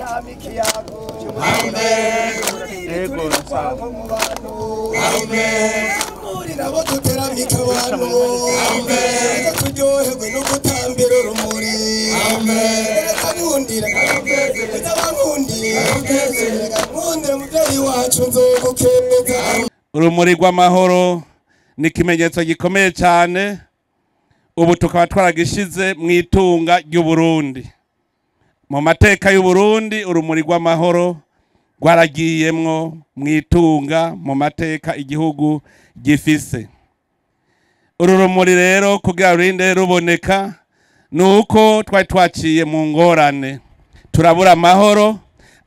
Cama ikiyago turi rukwavu mu bantu muri nabo duteramika abantu reka turyoherwe no gutambira urumuri reka nkundira reka nkundira muvyeyi wacu nzogukeza. Urumuri rw'amahoro ni ikimenyetso gikomeye cyane, ubu tukaba twaragishize mu itunga ry'Uburundi. Mu mateka y'Uburundi urumuri rw'amahoro rwaragiyemwo mu itunga mu mateka igihugu gifise. Uru rumuri rero kugira rurinde ruboneka nuko twari twaciye mu ngorane, turabura amahoro,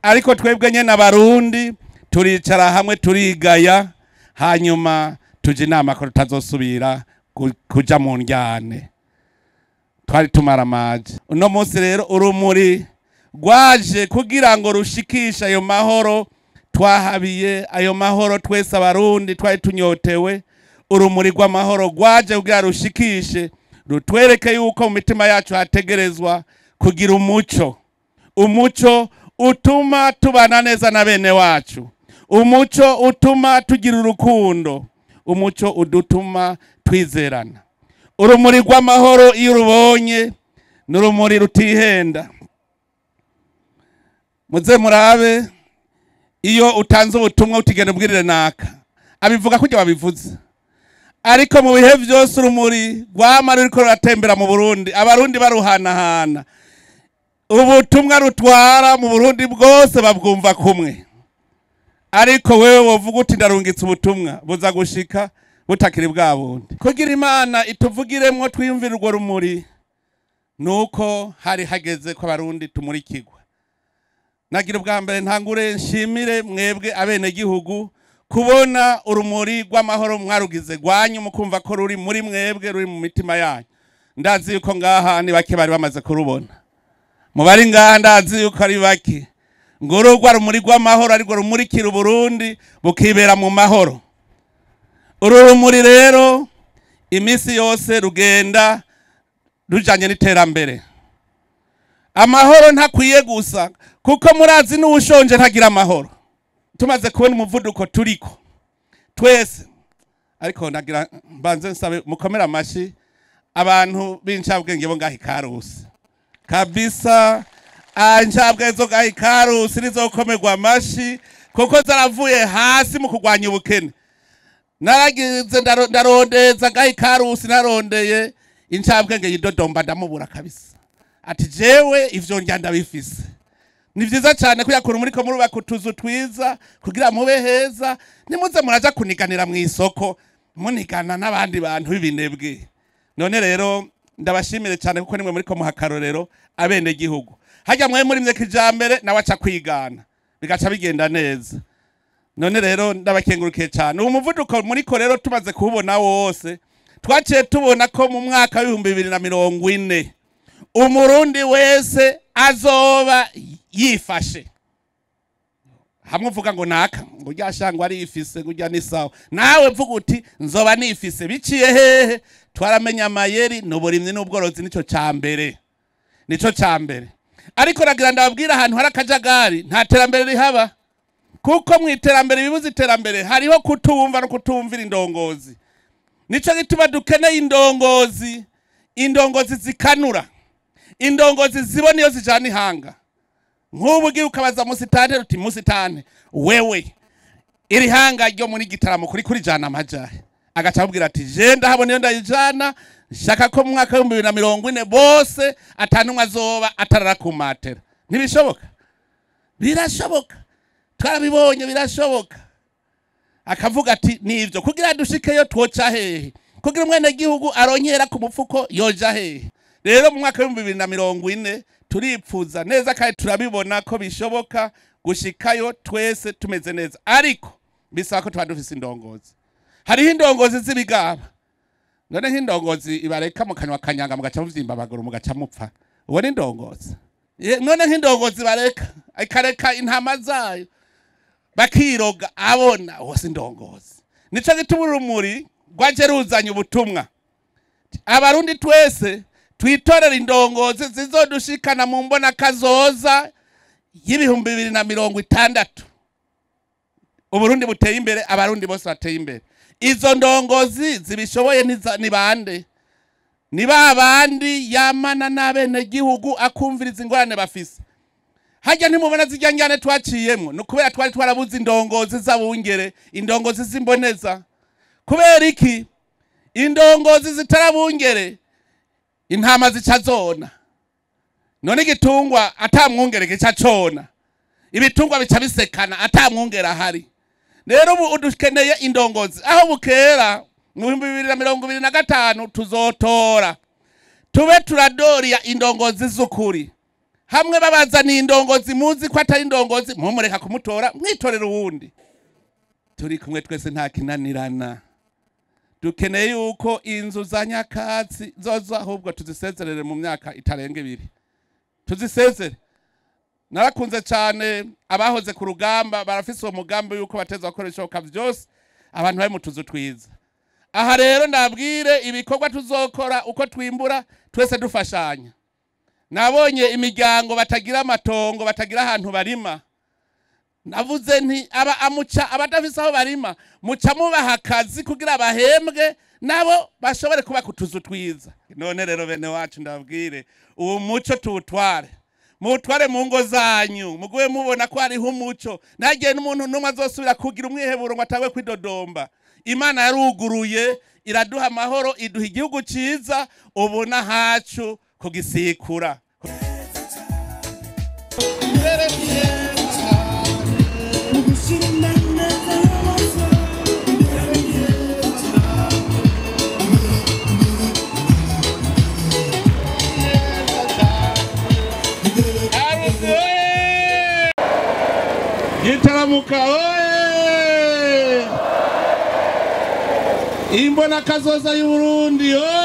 ariko twebwe nyene Abarundi turicara hamwe turigaya, hanyuma tuja inama ko tutazosubira kuja mu ndyane twari tumaramaje. Uno munsi rero urumuri rwaje kugira ngo rushikishe ayo mahoro twahabiye, ayo mahoro twese Abarundi twari tunyotewe. Urumuri rw'amahoro rwaje kugira rushikishe, rutwereke yuko mu mitima yacu hategerezwa kugira umuco, umuco utuma tubana neza na bene wacu, umuco utuma tugira urukundo, umuco udutuma twizerana. Urumuri rw'amahoro iyo urubonye ni urumuri rutihenda. Muze murabe iyo utanze ubutumwa utigenda ubwirire naka abivuga kujya babivuze, ariko mu bihe byose urumuri rwama ruriko ruratembera mu Burundi, Abarundi baruhanahana, ubutumwa rutwara mu Burundi bwose babwumva kumwe. Ariko wewe wovuga uti ndarungitse ubutumwa buza gushika butakiri bwa bundi. Kugira Imana ituvugiremwo twiyumvire urwo rumuri nuko hari hageze ko Abarundi tumurikirwa. Nagira ubwa mbere ntangure nshimire mwebwe abenegihugu kubona urumuri rw'amahoro mwarugize rwanyu, mukumva ko ruri muri mwebwe, ruri mu mitima yanyu. Ndazi yuko ngaha ni bake bari bamaze kurubona, mu bari ngaha ndazi yuko ari bake. Ngo urwo rumuri rw'amahoro ariko rumurikira Uburundi bukibera mu mahoro. Uru rumuri rero iminsi yose rugenda rujanye n'iterambere. Amahoro ntakwiye gusa, kuko murazi n'uwushonje ntagira amahoro. Tumaze kubona umuvuduko turiko twese, ariko nagira mbanze nsabe mukomera amashi abantu b'incabwenge bo ngaha Ikarusi kabisa. Incabwenge zo ngaha Ikarusi nizokomerwa amashi kuko zaravuye hasi mu kurwanya ubukene. Naragize ndarondeza ngaha Ikarusi, narondeye incabwenge yidodomba ndamubura kabisa, ati jewe ivyo ndya ndabifise. Ni vyiza cyane kuyakura muri ko murubaka utuzu twiza kugira mube heza, nimuze muraja kuniganira mu isoko munigana n'abandi bantu b'ibinebwe. None rero ndabashimire cyane kuko nimwe muri ko muhakarorero abene gihugu. Hajya mwe muri mwe kijambere nawe aca kwigana bigaca bigenda neza. None rero ndabakengurukiye cyane. Uwo muvuduko muri ko rero tumaze kuwubona wose, twaciye tubona ko mu mwaka w'ibihumbi bibiri na mirongo ine Umurundi wese azoba yifashe. Hamwe uvuga ngo naka ngo urya shangwa arifise ngo urya ni sawa, nawe mvuga uti nzoba nifise. Biciye hehe? Twaramenya amayeri n'uburimyi n'ubworozi, nico cambere, nico cambere. Ariko nagira ndababwira ahantu hari akajagari nta terambere rihaba, kuko mu iterambere bibuze iterambere hariho kutumva no kutumvira indongozi. Nico gituma dukeneye indongozi, indongozi zikanura, indongozi zibona iyo zijana ihanga. Nk'ubu ugiye ukabaza musitane uti musitane wewe iri hanga ryo muri gitaramo kuri kuri jana amajahe, agaca abwira ati je ndahabona iyo ndayijana, nshaka ko mu mwaka w'ibihumbi bibiri na mirongo ine bose atanumwe azoba atarara ku matera. Ntibishoboka? Birashoboka, twarabibonye birashoboka. Akavuga ati nivyo kugira dushikeyo twoca hehe, kugira umwene gihugu aronkera ku mufuko yoja hehe. Rero mu mwaka w'ibihumbi bibiri na mirongo ine turipfuza neza kandi turabibona ko bishoboka gushikayo twese tumeze neza, ariko bisaba ko tuba dufise indongozi. Hariho indongozi z'ibigaba, none nk'indongozi ibareka mu kanywa kanyanga mugaca muvyimba amaguru mugaca mupfa, uwo ni indongozi. None nk'indongozi bareka ikareka intama zayo bakiroga abona, uwo si indongozi. Nico gituma urumuri rwaje ruzanye ubutumwa Abarundi twese twitorera indongozi zizodushikana mu mbona kazoza y'2060, Uburundi buteye imbere, abarundi bose bateye imbere. Izo ndongozi zibishoboye ni bande? Ni babandi yamana n'abene gihugu akumviriza ingorane bafise. Hajya ntimubona zijya njyane twaciyemwo, no kubera twari twarabuze indongozi z'abungere, indongozi z'imboneza. Kubera iki? Indongozi zitarabungere intama zica zona. None igitungwa atamwungere gica cona, ibitungwa bica bisekana atamwungere ahari. Rero ubu dukeneye indongozi. Aho bukera mu 2025 tuzotora, tube turadoria indongozi z'ukuri. Hamwe babaza ni indongozi muzi ko atari indongozi, mumureka kumutora mwitorera uwundi. Turi kumwe twese nta kinanirana. Dukeneye yuko inzu za nyakatsi zozo ahubwo tuzisezerere mu myaka itarenga 2. Tuzisezere. Narakunze cyane abahoze ku rugamba, barafise uwo mugambi yuko bateza gukora ibishoboka byose abantu bari mu tuzu twiza. Aha rero ndabwire ibikorwa tuzokora uko twimbura twese dufashanya. Nabonye imiryango batagira amatongo, batagira ahantu barima. Navuze nti aba amuca abadafise aho barima, muca mubaha akazi kugira bahembwe nabo bashobore kuba kutuzu twiza. None rero bene wacu ndabwire uwo muco tuwutware, mutware mu ngo zanyu, muguwe mubona ko hariho umuco. Nagiye n'umuntu numwe azosubira kugira umwiheburo ngo atangwe kwidodomba. Imana yaruguruye iraduha amahoro, iduha igihugu ciza, ubu nahacu kugisikura. Gitaramuka oye! Imbona kazoza y'Uburundi oye!